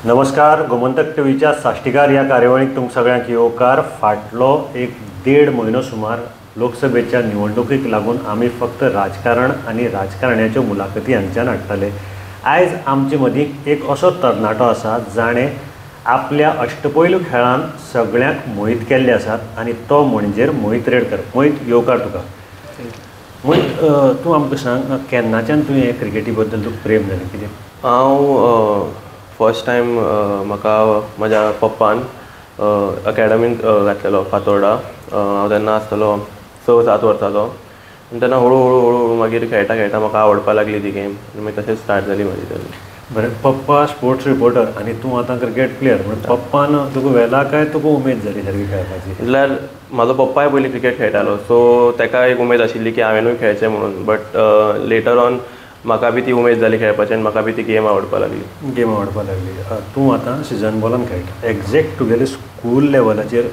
नमस्कार, गोमंतक टीव्हीच्या साश्टीकार ह्या कार्यावळीक तुमकां सगळ्यांक येवकार. फाटलो एक देड म्हयनो सुमार लोकसभेच्या निवडणुकीक लागून आमी फक्त राजकारण आनी राजकारण्याच्यो मुलाखती हांगच्यान हाडटाले. आयज आमचे मदीं एक असो तरणाटो आसा जाणें आपल्या अष्टपैलू खेळान सगळ्यांक मोहीत केल्ले आसात आनी तो म्हणजे मोहीत रेडकर. मोहीत, येवकार तुका. मोहीत, तूं आमकां सांग, केन्नाच्यान तुवें हे क्रिकेटी बद्दल तुका प्रेम जालें? कितें? हांव फर्स्ट टायम म्हाका म्हज्या पप्पान अकॅडमीन घातलेलो फातोर्डा. हांव तेन्ना आसतलो 6-7 वर्साचो. आनी तेन्ना हळू हळू हळू हळू मागीर खेळटा खेळटा म्हाका आवडपाक लागली ती गेम आनी मागीर तशेंच स्टार्ट जाली म्हाजी जर्नी. बरें, पप्पा स्पोर्ट्स रिपोर्टर आनी तूं आतां क्रिकेट प्लेयर, म्हणून पप्पान तुका व्हेला काय तुका उमेद जाली सारकी खेळपाची? म्हटल्यार म्हाजो पप्पाय पयलीं क्रिकेट खेळटालो, सो ताका एक उमेद आशिल्ली की हांवेनूय खेळचें म्हणून. बट लेटर ऑन म्हाका बी ती उमेद जाली खेळपाची आनी म्हाका बी ती गेम आवडपाक लागली. गेम आवडपाक लागली. तूं आतां सिजन बॉलान खेळटा. एग्जॅक्ट तुगेले स्कूल लेवलाचेर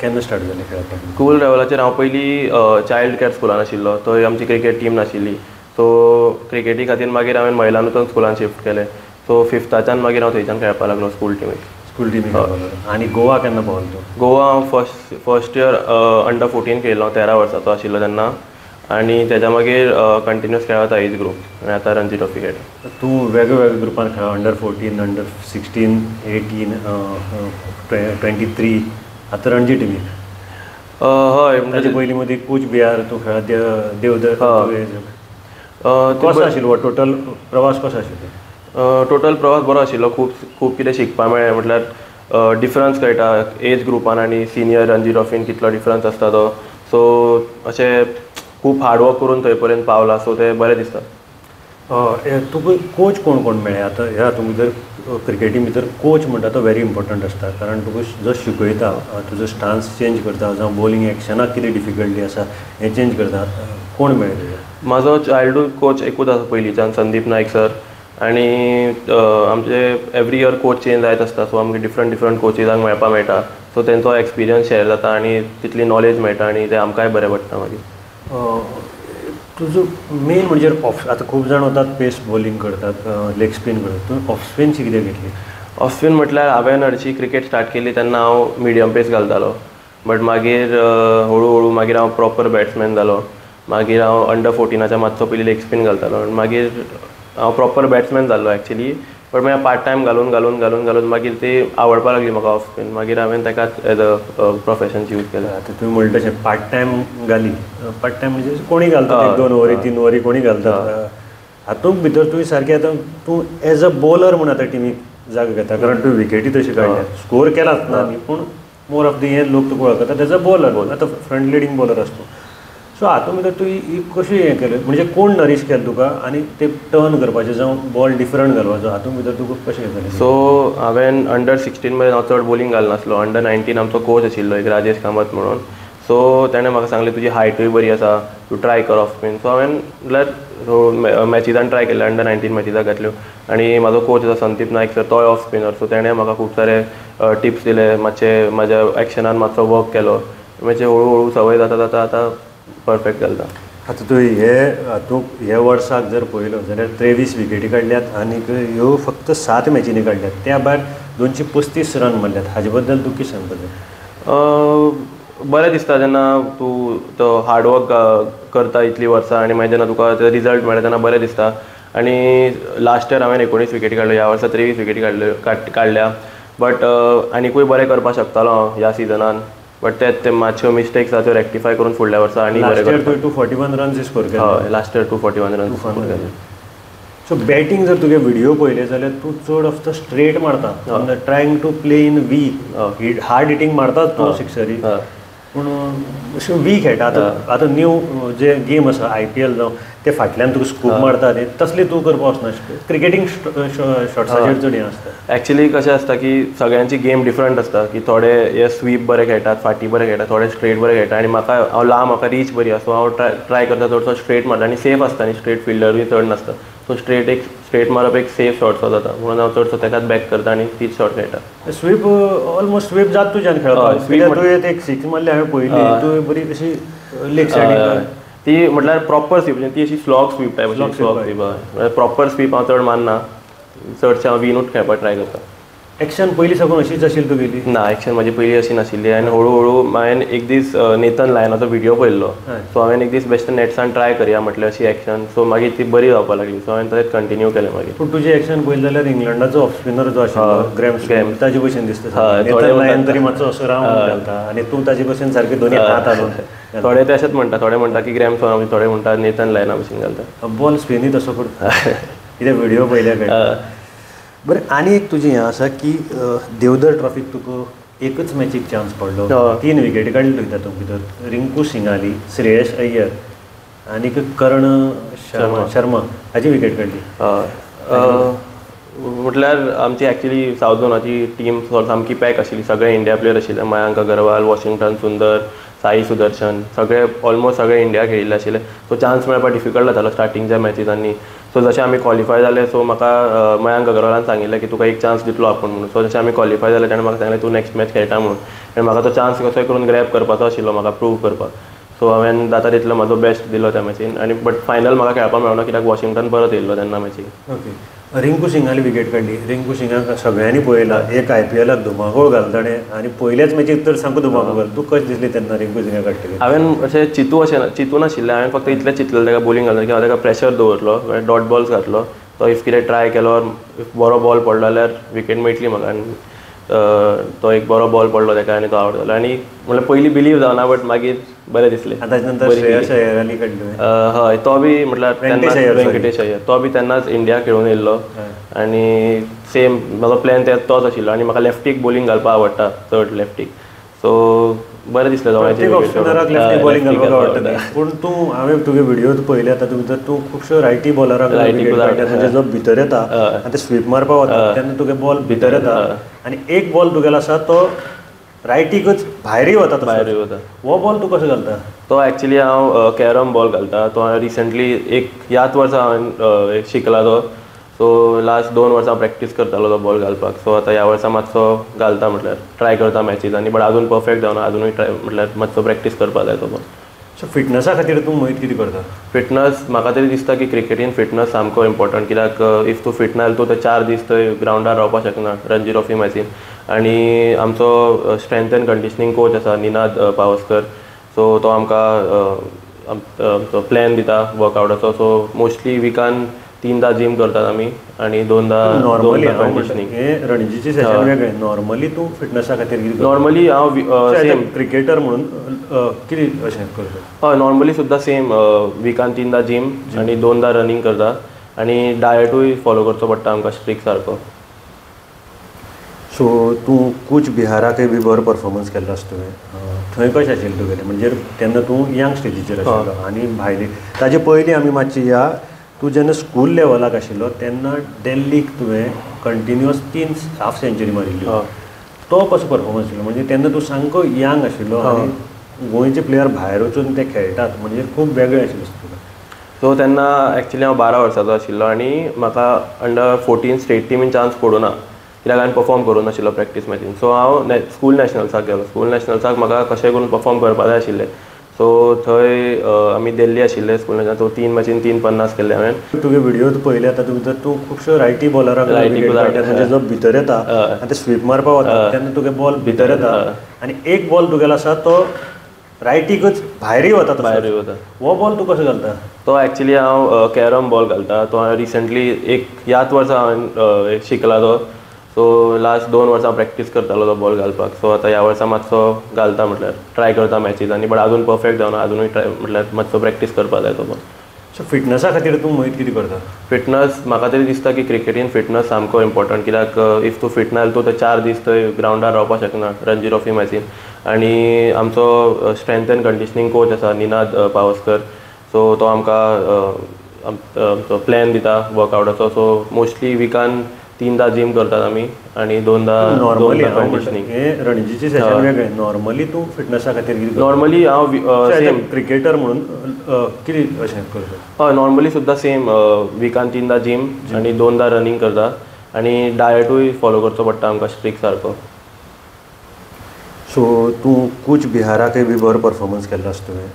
केन्ना स्टार्ट जालें खेळपाक? स्कूल लेवलाचेर हांव पयलीं चायल्ड कॅर स्कुलान आशिल्लो, थंय आमची क्रिकेट टीम नाशिल्ली. सो क्रिकेटी खातीर मागीर हांवें महिला नूतन स्कुलान शिफ्ट केलें. सो फिफ्ताच्यान मागीर हांव थंयच्यान खेळपाक लागलो स्कूल टिमीक. स्कूल टिमीक खेळपाक लागलो. आनी गोवा केन्ना पावलो तूं? गोवा हांव फर्स्ट इयर अंडर 14 खेळिल्लो, 13 वर्साचो आशिल्लो तेन्ना. आनी तेज्या मागीर कंटिन्युअस खेळत एज ग्रूप आनी आतां रणजी ट्रॉफी खेळटा. तूं वेगवेगळ्या ग्रुपान खेळा, अंडर 14, अंडर 16, 18, 23, आतां रणजी टिमीक. हय, ताजे पयलीं मदीं कूच बिहार तूं खेळा, देवदर. कसो आशिल्लो टोटल प्रवास? कसो आशिल्लो टोटल प्रवास? बरो आशिल्लो. खूब खूब कितें शिकपाक मेळ्ळें. म्हटल्यार डिफरन्स कळटा एज ग्रुपान आनी सिनियर रणजी ट्रॉफीन कितलो डिफरन्स आसता तो. सो अशें खूब हार्डवर्क करून थंय पर्यंत पावला, सो तें बरें दिसता. तुका कोच कोण कोण मेळ्ळे? आतां ह्या तुमी जर क्रिकेटी भितर कोच म्हणटा तो व्हेरी इम्पोर्टंट आसता, कारण तुका जो शिकयता, तुजो स्टान्स चेंज करता, जावं बॉलिंग एक्शनाक कितें डिफिकल्टी आसा हें चेंज करता. कोण मेळ्ळे तुका? म्हाजो चायल्डहूड कोच एकूच आसा पयलींच्यान, संदीप नायक सर. आनी आमचे एवरी इयर कोच चेंज जायत आसता, सो आमकां डिफरंट डिफरंट कोचिजांक मेळपाक मेळटा. सो तेंचो एक्सपिरियन्स शेअर जाता आनी तितली नॉलेज मेळटा आनी तें आमकांय बरें पडटा मागीर. तुजो मेन म्हणजे ऑफ, आतां खूब जाण वतात पेस बॉलिंग करतात, लेग स्पीन करतात, तूं ऑफ स्पिनची कितें घेतली? ऑफ स्पीन म्हटल्यार हांवें हरशीं क्रिकेट स्टार्ट केली तेन्ना हांव मिडियम पेस घालतालो, बट मागीर हळू हळू मागीर हांव प्रॉपर बॅट्समॅन जालो. मागीर हांव अंडर 14च्या मातसो पयलीं लेग स्पीन घालतालो आनी मागीर हांव प्रॉपर बॅट्समॅन जाल्लो एक्चुली. बट मागीर पार्ट टायम घालून घालून घालून घालून मागीर ती आवडपाक लागली म्हाका ऑफ स्पीन. मागीर हांवें ताकाच एज अ प्रोफेशन चूज केलें. आतां तुवें म्हणलें तशें पार्ट टायम घाली. पार्ट टायम म्हणजे कोणी घालतात, 1-2 ओवरी 3 ओवरी कोणी घालतात. हातूंत भितर तुवें सारकें आतां तूं एज अ बॉलर म्हूण आतां टिमीक जागो घेता, कारण तुवें विकेटी तशी काडल्या, स्कोर केलाच ना न्ही, पूण मोर ऑफ the हें लोक तुका वळखता एज अ बॉलर. आतां फ्रंट लिडींग बॉलर आसता. सो हातूंत भितर तुवें कशें हें केलें, म्हणजे कोण नरीश केलें तुका आनी ते टर्न करपाचें जावं बॉल डिफरंट घालपाचो, हातूंत भितर तुका कशें हें जालें? सो हांवें अंडर 16 मेरेन हांव चड बॉलिंग घालनासलो. अंडर 19 आमचो कोच आशिल्लो एक राजेश कामत म्हणून. सो तेणें म्हाका सांगलें तुजी हायटूय बरी आसा, तूं ट्राय कर ऑफ स्पीन. सो हांवें म्हटल्यार मॅचिजान ट्राय केलें, अंडर 19 मॅचिजाक घातल्यो. आनी म्हाजो कोच आसा संदीप नायक सर, तोय ऑफ स्पिनर. सो तेणें म्हाका खूब सारे टिप्स दिले, मातशे म्हाज्या एक्शनान मातसो वर्क केलो, मातशें हळू हळू संवय जाता जाता आतां परफेक्ट घालता. आतां तुवें हे हातूंत हे वर्साक जर पळयलो जाल्यार 23 विकेटी काडल्यात आनीक ह्यो फक्त 7 मॅचींनी काडल्यात, त्या भायर 235 रन मारल्यात. हाजे बद्दल तूं कितें सांगपाक जाय? बरें दिसता जेन्ना तूं तो हार्डवर्क करता इतलीं वर्सां आनी मागीर जेन्ना तुका रिजल्ट मेळटा तेन्ना बरें दिसता. आनी लास्ट इयर हांवें 19 विकेटी काडल्यो, ह्या वर्सा 23 विकेटी काडल्या. बट आनिकूय बरें करपाक शकतालो हांव ह्या सिजनान, बट ते मातश्यो मिस्टेक्स आसा त्यो रेक्टिफाय करून फुडल्या वर्सा आनी बरें. लास्ट इयर तुवें 241 रन्स स्कोर केले. हय, लास्ट इयर 241 रन्स स्कोर केले. सो बॅटींग जर तुगे व्हिडियो पळयले जाल्यार तूं चड ऑफ the straight मारता, trying to play in weak, hard hitting मारताच तूं सिक्सरी, पूण अशें वीक खेळटा. आतां आतां न्यू जे गेम आसा IPL जावं ते फाटल्यान तुका स्कूप मारता ते तसले तूं करपाक वचना, क्रिकेटींग शॉट्साचेर चड हें आसता. एक्चुली कशें आसता की सगळ्यांची गेम डिफरंट आसता, की थोडे हे स्वीप बरे खेळटात, फाटीं बरे खेळटात, थोडे स्ट्रेट बरे खेळटात. आनी म्हाका हांव लांब, म्हाका रीच बरी आसा, सो हांव ट्राय करता चडसो स्ट्रेट मारता आनी सेफ आसता न्ही, स्ट्रेट फिल्डरूय चड नासता. सो स्ट्रेट एक स्ट्रेट मारप एक सेफ शॉटसो जाता, म्हणून हांव चडसो तेकाच बॅक करता आनी तीच शॉट खेळटा. स्वीप ऑलमोस्ट स्वीप जाता तुज्यान खेळपाक. स्वीप तुवें एक सिक्स मारली हांवें पळयली, तुवें बरी अशी लेग सायडीन ती म्हटल्यार प्रॉपर स्वीप, ती अशी slog sweep type, slog sweep. Proper sweep हांव चड मारना, चडशें हांव विनूच खेळपाक ट्राय करता. एक्शन पयलीं साकून अशीच आशिल्ली तुगेली? ना, एक्शन म्हाजी पयलीं अशी नाशिल्ली. आनी हळू हळू हांवें एक दीस नेथन लायनाचो व्हिडियो पळयल्लो. सो हांवें एक दीस बेश्टे नॅट्सान ट्राय करया म्हटलें अशी एक्शन. सो मागीर ती बरी जावपाक लागली. सो हांवें तशेंच कंटिन्यू केलें मागीर. पूण तुजी एक्शन पळयली जाल्यार इंग्लंडाचो ऑफ स्पिनर जो आशिल्लो ग्रॅम स्मिथ ताजे भशेन दिसता. नेथन लायन तरी मातसो असो रावंड घालता आनी तूं ताजे भशेन सारके दोनी हात हालोवन. थोडे ते अशेंच म्हणटा, थोडे म्हणटा की ग्रॅम स्मिथ, थोडे म्हणटा नेथन लायना भशेन घालता. बॉल स्पिनूय तसो करता कितें व्हिडियो पळयल्या कळटा. बरें, आनी एक तुजें हें आसा की देवधर ट्रॉफीक तुका एकच मॅचीक चान्स पडलो, 3 विकेटी काडली तुवें तातूंत भितर. रिंकू सिंगाली, श्रेयस अय्यर आनी कर्ण शर्मा हाची विकेट काडली. म्हटल्यार आमची एक्चुली सावथ झोनाची टीम सामकी पॅक आशिल्ली. सगळे इंडिया प्लेयर आशिल्ले. मयांक अगरवाल, वॉशिंग्टन सुंदर, साई सुदर्शन, सगळे ऑलमोस्ट सगळे इंडिया खेळिल्ले आशिल्ले. सो चान्स मेळपाक डिफिकल्ट जातालो स्टार्टिंगच्या मॅचीसांनी. सो जशें आमी क्वॉलिफाय जाले, सो म्हाका मयांक अगरवालान सांगिल्लें की तुका एक चान्स दितलो आपूण म्हणून. सो जशें आमी क्वॉलिफाय जाले तेणें म्हाका सांगलें तूं नेक्स्ट मॅच खेळटा म्हणून. आनी म्हाका तो चान्स कसोय करून ग्रॅब करपाचो आशिल्लो, म्हाका प्रूव करपाक. सो हांवें जाता तितलो म्हाजो बेस्ट दिलो त्या मॅचीन. आनी बट फायनल म्हाका खेळपाक मेळना कित्याक वॉशिंग्टन परत येयल्लो तेन्ना मॅचीक. ओके, रिंकू सिंगाली विकेट काडली. रिंकू सिंगाक सगळ्यांनी पळयला, एक IPLाक धुमाकूळ घाल ताणें आनी पयल्याच मॅचीक तर सामको धुमाकूळ घाल. तूं कशें दिसली तेन्ना रिंकू सिंगाक काडटली? हांवें अशें चिंतू अशें चिंतू नाशिल्लें. हांवें फक्त इतलें चिंतलें ताका बॉलिंग घालता की हांव ताका प्रेशर दवरलो, डॉट बॉल्स घातलो. तो if कितें ट्राय केलो, if बरो बॉल पडलो जाल्यार विकेट मेळटली म्हाका. आनी तो एक बरो बॉल पडलो ताका आनी तो आवट जालो. आनी म्हणल्यार पयलीं बिलीव जावना बट मागीर बरें दिसलें. ताजे नंतर श्रेयस अय्यराली काडली. हय, तो बी म्हटल्यार वेंकटेश अय्यर, तो बी तेन्नाच इंडिया खेळून येयल्लो. आनी सेम म्हाजो प्लॅन तोच आशिल्लो. आनी म्हाका लेफ्टीक बॉलिंग घालपाक आवडटा चड, लेफ्टीक. सो बरें दिसलें प्रत्येक ऑफ स्पिनराक लेफ्टी बॉलिंग घालपाक आवडटा. पूण तूं हांवें तुगे व्हिडियो पळयले तातूंत भितर तूं खुबश्यो रायटी बॉलराक म्हणजे जो भितर येता आनी ते स्वीप मारपाक वता तेन्ना तुगे बॉल भितर येता आनी एक बॉल तुगेलो आसा तो रायटीकच भायरूय वता. भायरूय वता. हो बॉल तूं कसो घालता? तो एक्चुली हांव कॅरम बॉल घालता. तो हांवें रिसंटली एक ह्याच वर्सा हांवें शिकला तो. सो लास्ट 2 वर्सां प्रॅक्टीस करतालो तो बॉल घालपाक. सो आतां ह्या वर्सा मातसो घालता, म्हटल्यार ट्राय करता मॅचीसांनी. बट आजून परफेक्ट जावना, आजुनूय ट्राय म्हटल्यार मातसो प्रॅक्टीस करपाक जाय तो बॉल. सो फिटनसा खातीर तूं मोहीत कितें करता? फिटनस म्हाका तरी दिसता की क्रिकेटीन फिटनस सामको इम्पोर्टंट. कित्याक if तूं फिट ना जाल्यार तूं ते 4 दीस थंय ग्रावंडार रावपाक शकना रणजी ट्रॉफी मॅचीन. आनी आमचो स्ट्रेंथ एंड कंडिशनींग कोच आसा निनाद पावसकर. सो तो आमकां आमचो प्लॅन दिता वर्कआवटाचो. सो मोस्टली विकान 3दा जिम करतात आमी आनी 2दा नॉर्मली कंडिशनींग. हे रणजीचे सेशन वेगळें. नॉर्मली तूं फिटनसा खातीर कितें? नॉर्मली हांव सेम क्रिकेटर म्हणून कितें अशें करता? हय, नॉर्मली सुद्दां सेम विकान 3दा जिम आनी 2दा रनींग करता. आनी डायटूय फॉलो करचो पडटा आमकां स्ट्रिक्ट सारको. सो तूं कूच बिहाराकय बी बरो परफॉर्मन्स केल्लो आसा तुवें. थंय कशें आशिल्लें तुगेलें? म्हणजे तेन्ना तूं यंग स्टेजीचेर आशिल्लो आनी भायली ताजे पयलीं आमी मातशी ह्या तूं जेन्ना स्कूल लेवलाक आशिल्लो तेन्ना दिल्लीक तुवें कंटिन्युअस 3 हाफ सेंचुरी मारिल्ल्यो. तो कसो परफॉर्मन्स आशिल्लो? म्हणजे तेन्ना तूं सामको यंग आशिल्लो आनी गोंयचे प्लेयर भायर वचून ते खेळटात म्हणजे खूब वेगळें आशिल्लें तुका. सो तेन्ना एक्चुली हांव 12 वर्साचो आशिल्लो आनी म्हाका अंडर 14 स्टेट टिमीन चान्स पडूं ना कित्याक हांवें परफॉर्म करूं नाशिल्लो प्रॅक्टीस मॅचीन. सो हांव स्कूल नॅशनल्साक गेलो. स्कूल नॅशनल्साक म्हाका कशें करून परफॉर्म करपा जाय आशिल्लें. सो थंय आमी दिल्ली आशिल्ले स्कूल नॅशनल. सो 3 मॅचीन 350 केल्ले हांवें. तुगे व्हिडियो पळयले तातूंत भितर तूं खुबश्यो रायटी बॉलराक म्हणजे जो भितर येता आनी ते स्वीप मारपाक वता तेन्ना तुगे बॉल भितर येता आनी एक बॉल तुगेलो आसा तो रायटीकच भायरूय वता. भायरूय वता. हो बॉल तूं कसो घालता? तो एक्चुली हांव कॅरम बॉल घालता. तो हांवें रिसंटली एक ह्याच वर्सा हांवें शिकला तो. सो लास्ट 2 वर्सां प्रॅक्टीस करतालो तो बॉल घालपाक. सो आतां ह्या वर्सा मातसो घालता, म्हटल्यार ट्राय करता मॅचीसांनी. बट आजून परफेक्ट जावना, आजुनूय ट्राय म्हटल्यार मातसो प्रॅक्टीस करपाक जाय तो बॉल. सो फिटनसा खातीर तूं मोहीत कितें करता? फिटनस म्हाका तरी दिसता की क्रिकेटीन फिटनस सामको इम्पोर्टंट. कित्याक if तूं फिट ना जाल्यार तूं ते 4 दीस थंय ग्रावंडार रावपाक शकना रणजी ट्रॉफी मॅचीन. आनी आमचो स्ट्रेंथ एंड कंडिशनींग कोच आसा निनाद पावसकर. सो तो आमकां आमचो प्लॅन दिता वर्कआवटाचो. सो मोस्टली विकान 3दा जिम करतात आमी आनी 2दा नॉर्मली कंडिशनींग. हे रणजीचे सेशन वेगळें. नॉर्मली तूं फिटनसा खातीर कितें? नॉर्मली हांव सेम क्रिकेटर म्हणून कितें अशें करता? हय, नॉर्मली सुद्दां सेम विकान 3दा जिम आनी 2दा रनींग करता. आनी डायटूय फॉलो करचो पडटा आमकां स्ट्रिक्ट सारको. सो तूं कूच बिहाराकय बी बरो परफॉर्मन्स केल्लो आसा तुवें.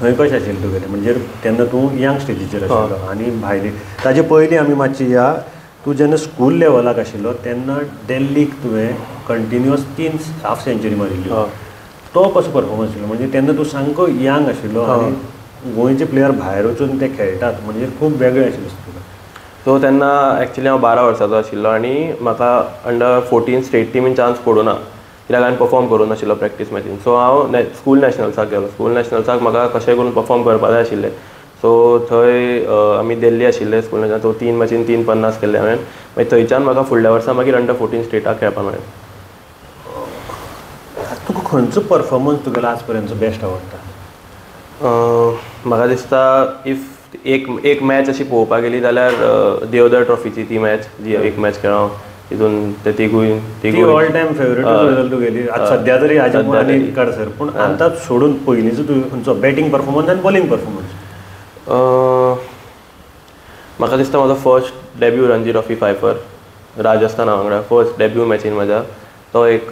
थंय कशें आशिल्लें तुगेलें? म्हणजे तेन्ना तूं यंग स्टेजीचेर आशिल्लो आनी भायली ताजे पयलीं आमी मातशी ह्या तूं जेन्ना स्कूल लेवलाक आशिल्लो तेन्ना दिल्लीक तुवें कंटिन्युअस 3 हाफ सेंचुरी मारिल्ल्यो. तो कसो परफॉर्मन्स आशिल्लो? म्हणजे तेन्ना तूं सामको यंग आशिल्लो आनी गोंयचे प्लेयर भायर वचून ते खेळटात म्हणजे खूब वेगळें आशिल्लें तुका. सो तेन्ना एक्चुली हांव 12 वर्साचो आशिल्लो आनी म्हाका अंडर 14 स्टेट टिमीन चान्स पडूं ना कित्याक हांवें परफॉर्म करूं नाशिल्लो प्रॅक्टीस मॅचीन. सो हांव स्कूल नॅशनल्साक गेलो. स्कूल नॅशनल्साक म्हाका कशें करून परफॉर्म करपा जाय आशिल्लें. सो थंय आमी दिल्ली आशिल्ले स्कूल नॅशनल. सो 3 मॅचीन 350 केल्ले हांवें. मागीर थंयच्यान म्हाका फुडल्या वर्सा मागीर अंडर 14 स्टेटाक खेळपाक मेळ्ळें. तुका खंयचो परफॉर्मन्स तुगेलो आज पर्यंतचो बेस्ट आवडटा? म्हाका दिसता if एक एक मॅच अशी पळोवपाक गेली जाल्यार देवधर ट्रॉफीची ती मॅच जी एक मॅच खेळ्ळो तितून ते तिगूय ऑल टायम फेवरेट तुगेली सद्या तरी आनी काड सर. पूण आतां सोडून पयलींचो तुवें खंयचो बॅटींग परफॉर्मन्स आनी बॉलिंग परफॉर्मन्स? म्हाका दिसता म्हजो first debut Ranji trophy fifer राजस्थाना वांगडा फर्स्ट डेब्यू मॅचीन म्हज्या तो एक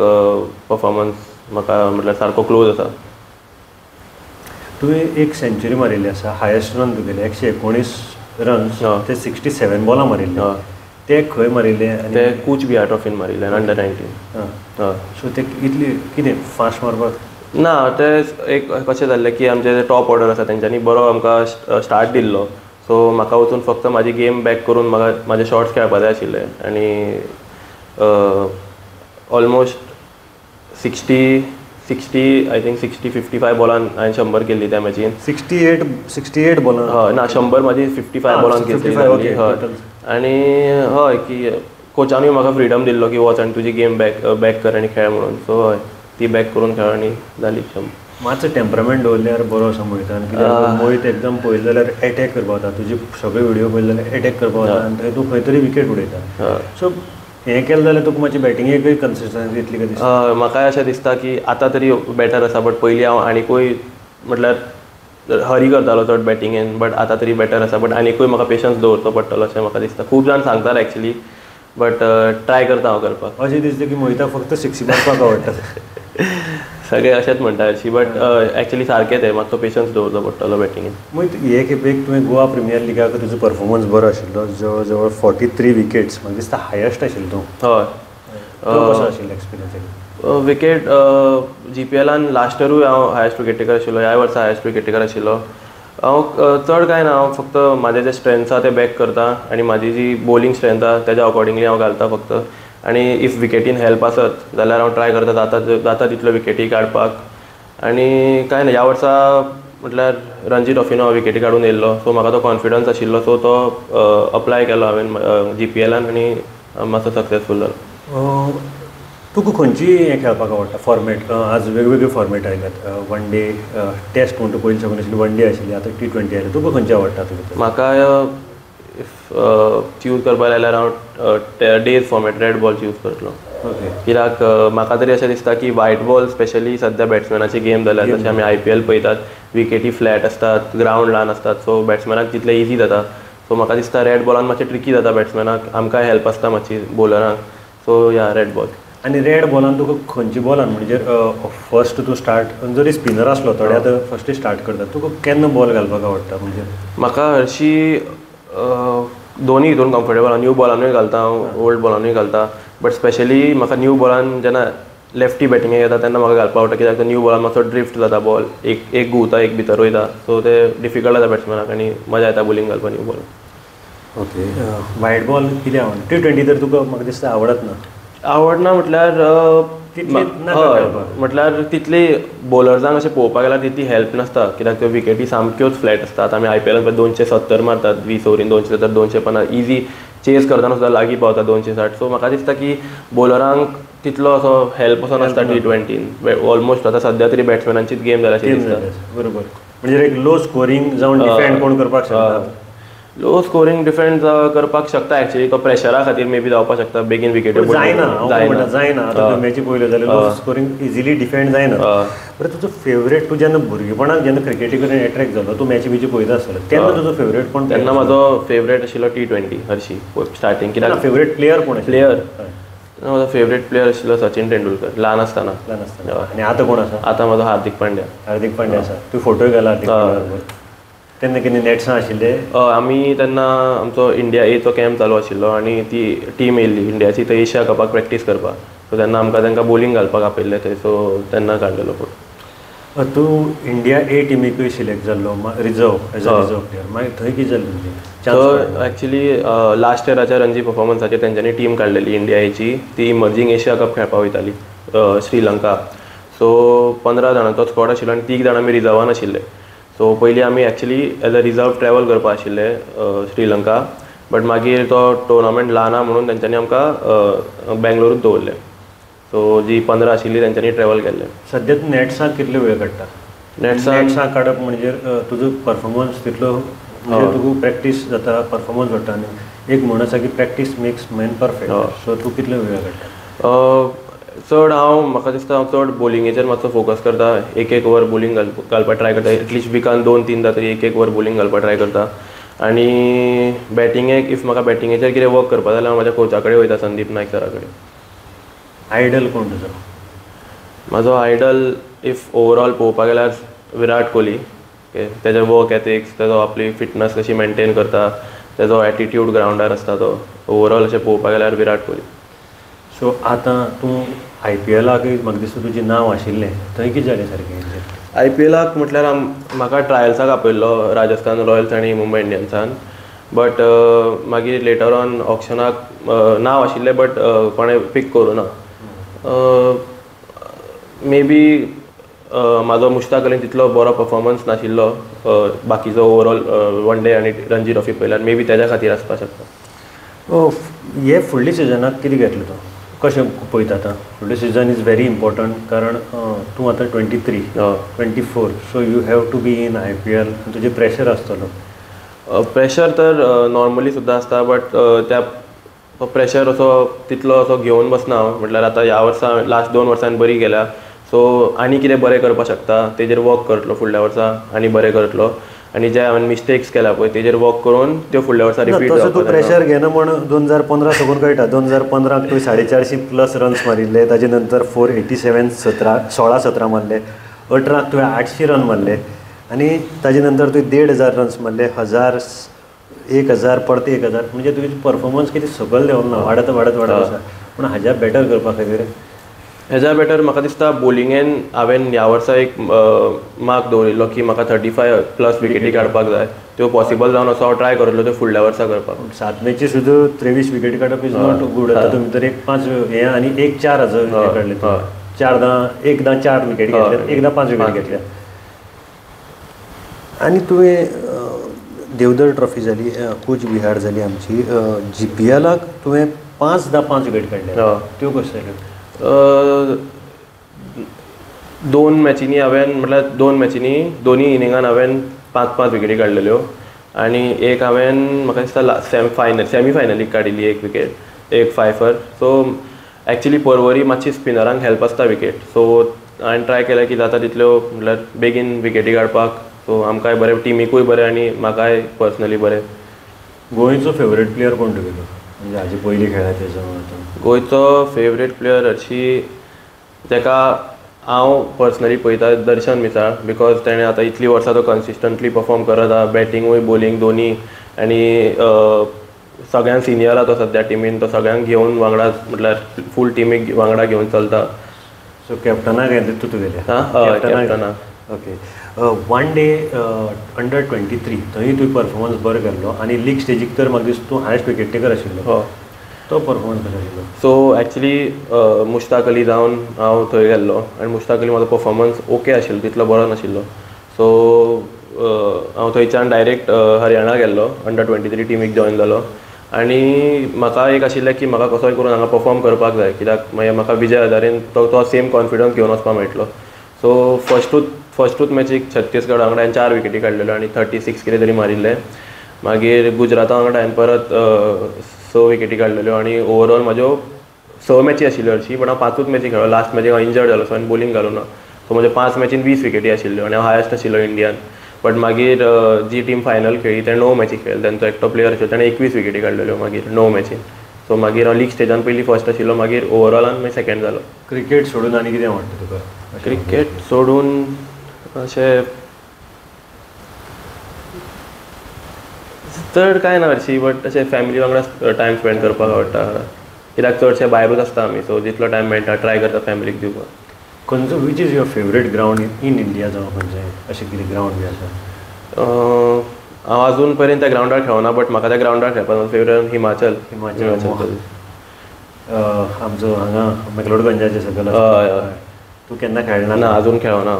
परफॉर्मन्स म्हाका म्हटल्यार सारको क्लोज आसा. तुवें एक सेंचुरी मारिल्ली आसा, हायेस्ट रन तुगेले 119 रन्स ते 67 बॉलां मारिल्ले. ते खंय मारिल्ले? ते कूच बिहार ट्रॉफीन मारिल्ले अंडर 19. सो ते इतली कितें फास्ट मारपाक ना? ते एक कशें जाल्लें की आमचे जे टॉप ऑर्डर आसा तेंच्यांनी बरो आमकां स्टार्ट दिल्लो. सो म्हाका वचून फक्त म्हाजी गेम बॅक करून म्हाका म्हाजे शॉर्ट्स खेळपा जाय आशिल्ले आनी ऑलमोस्ट 60 I think 60-55 बॉलान हांवें 100 केल्ली त्या मॅचीन. 68 बॉलान? हय ना, 100 म्हाजी 55 बॉलान केल्ली. हय आनी हय की कोचानूय म्हाका फ्रिडम दिल्लो की वच आनी तुजी गेम बॅक कर आनी खेळ म्हणून. सो हय ती बॅक करून खेळ आनी जाली 100. मातसो टेम्परमेंट दवरल्यार बरो आसा मोहितान, कित्याक मोहित एकदम पळयलें जाल्यार एटॅक करपाक वता. तुजी सगळे व्हिडियो पळयले जाल्यार एटॅक करपाक वता आनी थंय तूं खंय तरी विकेट उडयता. सो हें केलें जाल्यार तुका मातशी बॅटिंगेकूय कन्सिस्टन्सी येतली काय दिसता? म्हाकाय अशें दिसता की आतां तरी बेटर आसा, बट पयलीं हांव आनिकूय म्हटल्यार हरी करतालो चड बॅटिंगेन, बट आतां तरी बेटर आसा. बट आनिकूय म्हाका पेशन्स दवरचो पडटलो अशें म्हाका दिसता. खूब जाण सांगतात एक्चुली, बट ट्राय करता हांव करपाक. अशें दिसता की मोहिताक फक्त सिक्सी मारपाक आवडटा. सगळे अशेंच म्हणटा हरशीं, बट एक्चुली सारकें तें, मातसो पेशन्स दवरचो पडटलो बॅटिंगेन. मोहित, हे खेपेक तुवें गोवा प्रिमियर लिगाक तुजो परफॉर्मन्स बरो आशिल्लो, जवळ जवळ 43 विकेट्स, म्हाका दिसता हायेस्ट आशिल्लो तूं. हय. कसो आशिल्लो एक्सपिरियन्स? विकेट GPLान लास्ट इयरूय हांव हायेस्ट विकेट टेकर आशिल्लो, ह्याय वर्सा हायेस्ट विकेट टेकर आशिल्लो. हांव चड कांय ना, हांव फक्त म्हाजे जे स्ट्रेंथ आसा ते बॅक करता आनी म्हाजी जी बॉलिंग स्ट्रेंथ आसा तेज्या अकॉर्डिंगली हांव घालता फक्त. आनी if विकेटीन हेल्प आसत जाल्यार हांव ट्राय करता जाता जाता तितल्यो विकेटी काडपाक. आनी कांय ना, ह्या वर्सा म्हटल्यार रणजी ट्रॉफीन हांव विकेटी काडून येयल्लो, सो म्हाका तो कॉन्फिडन्स आशिल्लो, सो तो अप्लाय केलो हांवें GPLान आनी मातसो सक्सेसफूल जालो. तुका खंयची हें खेळपाक आवडटा फॉर्मेट? आज वेगवेगळे फॉर्मेट आयल्यात, वन डे, टॅस्ट म्हणटा पयलीं साकून आशिल्ली, वन डे आशिल्ली, आतां T20 आयली, तुका खंयची आवडटा तुका? म्हाका if choose करपा जाल्यार हांव days format red ball choose करतलो. ओके. कित्याक म्हाका तरी अशें दिसता की व्हायट बॉल स्पेशली सद्या बॅट्समॅनाची गेम जाल्या. जशें आमी IPL पळयतात, विकेटी फ्लॅट आसतात, ग्रावंड ल्हान आसतात, सो बॅट्समॅनाक तितलें इजी जाता. सो म्हाका दिसता रेड बॉलान मातशें ट्रिकी जाता बॅट्समॅनाक, आमकांय हेल्प आसता मातशी बॉलरांक. सो या रेड बॉल. आनी रेड बॉलान तुका खंयच्या बॉलान म्हणजे फर्स्ट तूं स्टार्ट जरी स्पिनर आसलो थोडे आतां फर्स्ट स्टार्ट करता, तुका केन्ना बॉल घालपाक आवडटा? म्हणजे म्हाका हरशीं दोनूय हितून कम्फर्टेबल, न्यू बॉलानूय घालता हांव, ओल्ड बॉलानूय घालता, बट स्पेशली म्हाका न्यू बॉलान जेन्ना लेफ्टी बॅटिंगेक येता तेन्ना म्हाका घालपाक आवडटा, कित्याक न्यू बॉलान मातसो ड्रिफ्ट जाता बॉल, एक एक घुंवता एक भितर वयता, सो ते डिफिकल्ट जाता बॅट्समॅनाक आनी मजा येता बॉलिंग घालपाक न्यू बॉलान. ओके. व्हायट बॉल कितें आवडटा? T20 तर तुका म्हाका दिसता आवडत ना? आवडना म्हटल्यार हय, म्हटल्यार तितली बॉलर्सांक अशें पळोवपाक गेल्यार तितली हेल्प नासता, कित्याक त्यो विकेटी सामक्योच फ्लॅट आसतात. आमी IPLान 270 मारतात 20 ओवरीन, 270 250 इजी चेज करतना सुद्दां लागीं पावता 260. सो म्हाका दिसता की बॉलरांक तितलो असो हेल्प असो नासता T20 almost. आतां सद्या तरी बॅट्समॅनांचीच गेम जाल्या अशें दिसता. बरोबर, म्हणजे एक लो स्कोरींग जावन डिफेंड कोण करपाक शकता? लो स्कोरींग डिफेंड करपाक शकता एक्चुअली, तो प्रेशरा खातीर मे बी जावपाक शकता, बेगीन विकेटी जायना जायना जायना. आतां मॅची पळयल्यो जाल्यार लो स्कोरींग इजिली डिफेंड जायना. बरें, तुजो फेवरेट, तूं जेन्ना भुरगेपणाक जेन्ना क्रिकेटी कडेन एट्रेक्ट जालो, तूं मॅची बिची पळयता आसतलो, तेन्ना तुजो फेवरेट कोण? तेन्ना म्हाजो फेवरेट आशिल्लो T20 हरशीं स्टार्टींग. कित्याक फेवरेट प्लेयर कोण? प्लेयर म्हजो फेवरेट प्लेयर आशिल्लो सचिन तेंडुलकर ल्हान आसतना. ल्हान आसतना. आनी आतां कोण आसा? आतां म्हजो हार्दिक पांड्या. हार्दिक पांड्या आसा. तूं फोटोय घाला हार्दिक पांड्या बरोबर. तेन्ना कितें नॅट्सां आशिल्ले? आमी तेन्ना आमचो इंडिया एचो कॅम्प चालू आशिल्लो आनी ती टीम येयल्ली इंडियाची थंय एशिया कपाक प्रॅक्टीस करपाक. सो तेन्ना आमकां तांकां बॉलिंग घालपाक आपयल्लें थंय, सो तेन्ना काडलेलो फोटो. तूं इंडिया ए टिमीकूय सिलेक्ट जाल्लो reserve, as a reserve player, मागीर थंय कितें जालें तुजें? थंय एक्चुली लास्ट इयराच्या रणजी परफॉर्मन्साचेर तेंच्यांनी टीम काडलेली इंडिया एची, ती इमर्जींग एशिया कप खेळपाक वयताली श्रीलंका. सो 15 जाणांचो स्कॉड आशिल्लो आनी 3 जाणां आमी रिजर्वान आशिल्ले. सो पयलीं आमी actually as a reserve travel करपा आशिल्ले श्रीलंका, बट मागीर तो टुर्नामेंट ल्हान आहा म्हणून तेंच्यांनी आमकां बेंगलोरूच दवरलें. सो जी 15 आशिल्ली तेंच्यांनी ट्रॅवल केल्लें. सद्या तूं नॅट्साक कितलो वेळ काडटा? नॅट्सां काडप म्हणजे तुजो परफॉर्मन्स तितलो, म्हणजे तुका प्रॅक्टीस जाता, परफॉर्मन्स वाडटा आनी एक म्हण आसा की practice makes man perfect. So तूं कितलो वेळ काडटा? चड हांव, म्हाका दिसता हांव चड बॉलिंगेचेर मातसो फोकस करता. एक एक वर बॉलिंग घालपाक ट्राय करता, एटलिस्ट विकान 2-3 तरी एक एक वर बॉलिंग घालपाक ट्राय करता. आनी बॅटिंगेक if म्हाका बॅटिंगेचेर कितें वर्क करपा जाल्यार हांव म्हाज्या कोचा कडेन वयता, संदीप नायक सरा कडेन. आयडल कोण तुजो? म्हाजो आयडल if overall पळोवपाक गेल्यार विराट कोहली. तेजे वर्क एथिक्स, तेजो आपली फिटनस कशी मेनटेन करता, तेजो एटिट्यूड ग्रावंडार आसता तो, ओवरऑल अशें पळोवपाक गेल्यार विराट कोहली. सो आतां तूं आय.पी.एलाक म्हाका दिसता तुजें नांव आशिल्लें, थंय कितें जालें सारकें? आय.पी.एलाक म्हटल्यार म्हाका ट्रायल्साक आपयल्लो राजस्थान रॉयल्स आनी मुंबय इंडियन्सान, बट मागीर लेटर ऑन ऑक्शनाक नांव आशिल्लें बट कोणें पीक करूं ना. मे बी म्हाजो मुश्ताक अलीन तितलो बरो परफॉर्मन्स नाशिल्लो बाकीचो ओवरऑल वन डे आनी रणजी ट्रॉफी पळयल्यार, मे बी तेज्या खातीर आसपाक शकता. हे फुडल्या सिजनाक कितें घेतलो तूं? कशें पळयता आतां? फुडलें सिजन is very important, कारण तूं आतां 23, 24, so you have to be in IPL. तुजें प्रेशर आसतलो. प्रेशर तर नॉर्मली सुद्दां आसता, बट त्या प्रेशर असो तितलो असो घेवन बसना हांव. म्हटल्यार आतां ह्या वर्सा लास्ट 2 वर्सांनी बरी गेल्या, सो आनी कितें बरें करपाक शकता तेजेर वर्क करतलो फुडल्या वर्सा, आनी बरें करतलो. आनी जे हांवें मिस्टेक्स केल्या पळय तेजेर वर्क करून त्यो फुडल्या वर्सा रिपीट जावपाक. तसो तूं प्रेशर घेना म्हण 2015 साकून कळटा. 2015 तुवें 450 प्लस रन्स मारिल्ले, ताजे नंतर 487 16-17 मारले, 18 तुवें 800 रन मारले आनी ताजे नंतर तुवें 1500 रन्स मारले, 1000, 1000 परते 1000. म्हणजे तुजी परफॉर्मन्स कितें सकयल देंवना, वाडत वाडत वाडत आसा. पूण हाज्या बेटर करपा खातीर, हेज्या बेटर म्हाका दिसता बॉलिंगेन हांवें ह्या वर्सा एक मार्क दवरिल्लो की म्हाका 35 प्लस विकेटी काडपाक जाय, त्यो पॉसिबल जावन असो हांव ट्राय करतलो त्यो फुडल्या वर्सा करपाक. 7 मॅची सुद्दां 23 विकेटी काडप is not good. आतां तुमी तर एक 5 हें आनी एक 4000 हें काडलें, चारदां एकदां 4 विकेटी घेतल्या, एकदां 5 विकेटी घेतल्या. आनी तुवें देवधर ट्रॉफी जाली, कूच बिहार जाली आमची, जी.पी.एलाक तुवें 5 5 विकेट काडल्या, त्यो कश्यो जाल्यो? 2 मॅचींनी हांवें, म्हटल्यार 2 मॅचींनी दोनी इनिंगान हांवें 5-5 विकेटी काडलेल्यो आनी एक हांवें म्हाका दिसता सेमी फायनलीक काडिल्ली एक विकेट, एक फायफर. सो एक्चुली परवरी मातशी स्पिनरांक हेल्प आसता विकेट, सो हांवें ट्राय केलें की जाता तितल्यो म्हटल्यार बेगीन विकेटी काडपाक, सो आमकांय बरें, टिमीकूय बरें आनी म्हाकाय पर्सनली बरें. गोंयचो फेवरेट प्लेयर कोण तुगेलो? म्हणजे हाजे पयलीं खेळ्ळा तेजो? गोंयचो फेवरेट प्लेयर हरशीं तेका हांव पर्सनली पळयता दर्शन मिसाळ, because तेणें आतां इतलीं वर्सां तो कन्सिस्टंटली परफॉर्म करत आहा, बॅटिंगूय बॉलिंग दोनी, आनी सगळ्यांत सिनियर आहा तो सद्या टिमीन, तो सगळ्यांक घेवन वांगडा म्हटल्यार फूल टिमीक वांगडा घेवन चलता. सो कॅप्टनाक येतले तूं तुगेल्या? हय, कॅप्टनाक. ओके. वन डे अंडर 23 थंय तुवें परफॉर्मन्स बरो केल्लो आनी लीग स्टेजीक तर म्हाका दिसता तूं हायस्ट विकेट टेकर आशिल्लो, तो परफॉर्मन्स कसो आशिल्लो? सो एक्चुली मुश्ताक अली जावन हांव थंय गेल्लो आनी मुश्ताक अली म्हाजो परफॉर्मन्स ओके आशिल्लो, तितलो बरो नाशिल्लो. सो हांव थंयच्यान डायरेक्ट हरियाणा गेल्लो, अंडर 23 टिमीक जॉयन जालो आनी म्हाका एक आशिल्लें की म्हाका कसोय करून हांगा परफॉर्म करपाक जाय, कित्याक मागीर म्हाका विजय हजारेन तो सेम कॉन्फिडन्स घेवन वचपाक मेळटलो. सो फर्स्टूच मॅचीक छत्तीसगढ वांगडा हांवें 4 विकेटी काडलेल्यो आनी 36 कितें तरी मारिल्ले. मागीर गुजराता वांगडा हांवें परत 6 विकेटी काडलेल्यो आनी ओवरऑल म्हाज्यो 6 मॅची आशिल्ल्यो हरशीं, बट हांव 5 मॅची खेळ्ळो. लास्ट मॅचीक हांव इंजर्ड जालो, सो हांवें बॉलिंग घालूं ना. सो म्हज्यो 5 मॅचीन 20 विकेटी आशिल्ल्यो आनी हांव हायस्ट आशिल्लो इंडियान. बट मागीर जी टीम फायनल खेळ्ळी ते 9 मॅची खेळ्ळे, तेंचो एकटो प्लेयर आशिल्लो ताणें 21 विकेटी काडलेल्यो मागीर 9 मॅचीन. सो मागीर हांव लीग स्टेजान पयलीं फर्स्ट आशिल्लो, मागीर ओवरऑलान मागीर सेकेंड जालो. क्रिकेट सोडून आनी कितें आवडटा तुका? क्रिकेट सोडून अशें चड कांय ना हरशीं, बट अशें फॅमिली वांगडा टायम स्पेंड करपाक आवडटा, कित्याक चडशे भायरूच आसता आमी, सो जितलो टायम मेळटा ट्राय करता फॅमिलीक दिवपाक. खंयचो which is your favourite ground in India जावं खंयचें अशें कितें ग्रावंड बी आसा? हांव अजून पर्यंत त्या ग्रावंडार खेळना, बट म्हाका त्या ग्रावंडार खेळपाक फेवरेट हिमाचल. हिमाचल आमचो हांगा मॅक्लोडगंजाचे सकयल. हय हय. तूं केन्ना खेळना? ना, अजून खेळना.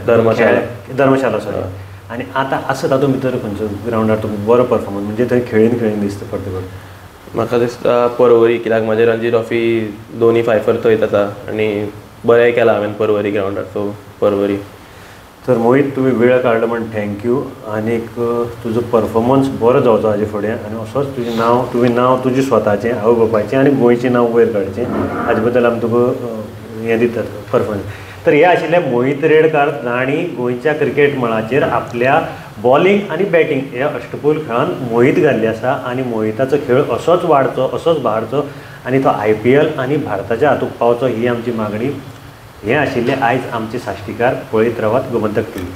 धर्मशाला. धर्मशाला, सॉरी. आनी आतां आसा तातूंत भितर खंयचो ग्रावंडार तुका बरो परफॉर्मन्स, म्हणजे थंय खेळीन खेळीन दिसता परते परते? म्हाका दिसता पर्वरी, कित्याक म्हाजे रणजी ट्रॉफी दोनी फायफर थंयच आसा आनी बरें केलां हांवें पर्वरी ग्रावंडार, सो पर्वरी. तर मोहीत, तुवें वेळ काडलो म्हण thank you, आनीक तुजो परफॉर्मन्स बरो जावचो हाजे फुडें, आनी असोच तुजें नांव, तुवें नांव तुजें स्वताचें, आवय बापायचें आनी गोंयचें नांव वयर काडचें, हाजे बद्दल आमी तुका हें दितात परफॉर्मन्स. तर हे आशिल्ले मोहीत रेडकार, जांणी गोंयच्या क्रिकेट मळाचेर आपल्या बॉलिंग आनी बॅटींग ह्या अष्टपूल खेळान मोहीत घाल्ली आसा, आनी मोहिताचो खेळ असोच वाडचो, असोच बाडचो आनी तो IPL आनी भारताच्या हातूंत पावचो ही आमची मागणी. हें आशिल्लें आयज आमचे साश्टीकार. पळयत रावात गोमंतक टीव्ही.